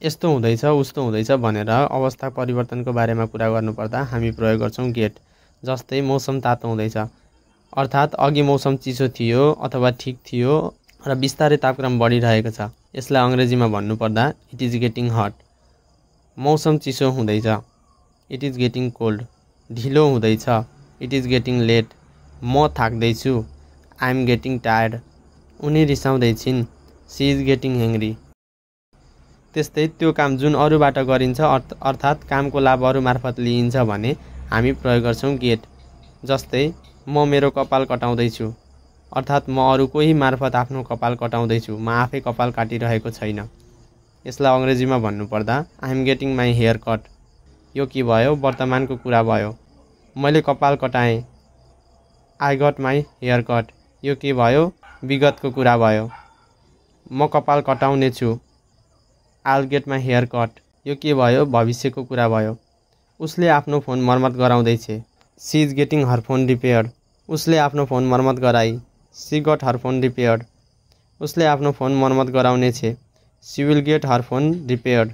यस्तो हुँदैछ उस्तो हुँदैछ भनेर अवस्था परिवर्तनको बारेमा कुरा गर्नुपर्दा हामी प्रयोग गर्छौँ गेट। जस्तै मौसम तातो हुँदैछ, अर्थात् अघि मौसम चिसो थियो अथवा ठिक थियो र बिस्तारै तापक्रम बढिरहेको छ। यसलाई अङ्ग्रेजीमा भन्नुपर्दा इट इज गेटिङ हट। मौसम चिसो हुँदैछ, इट इज गेटिङ कोल्ड। ढिलो हुँदैछ, इट इज गेटिङ लेट। म थाक्दैछु, आई एम गेटिङ टायर्ड। उनी रिसाउँदैछिन्, सी इज गेटिङ हेङ्ग्री। त्यस्तै त्यो काम जुन अरूबाट गरिन्छ अर्थात् कामको लाभ अरू मार्फत लिइन्छ भने हामी प्रयोग गर्छौँ गेट। जस्तै म मेरो कपाल कटाउँदैछु, अर्थात् म अरू कोही मार्फत आफ्नो कपाल कटाउँदैछु, म आफै कपाल काटिरहेको छैन। यसलाई अङ्ग्रेजीमा भन्नुपर्दा I am getting my hair cut. यो के भयो? वर्तमानको कुरा भयो। मैले कपाल कटाएँ, I got my hair cut. यो के भयो? विगतको कुरा भयो। म कपाल कटाउने छु, आइल गेट माई हेयर कट। यो के भयो? भविष्यको कुरा भयो। उसले आफ्नो फोन मर्मत गराउँदैछ, she is getting her phone repaired. उसले आफ्नो फोन मर्मत गराई, she got her phone repaired. उसले आफ्नो फोन मर्मत गराउनेछ, she will get her phone repaired.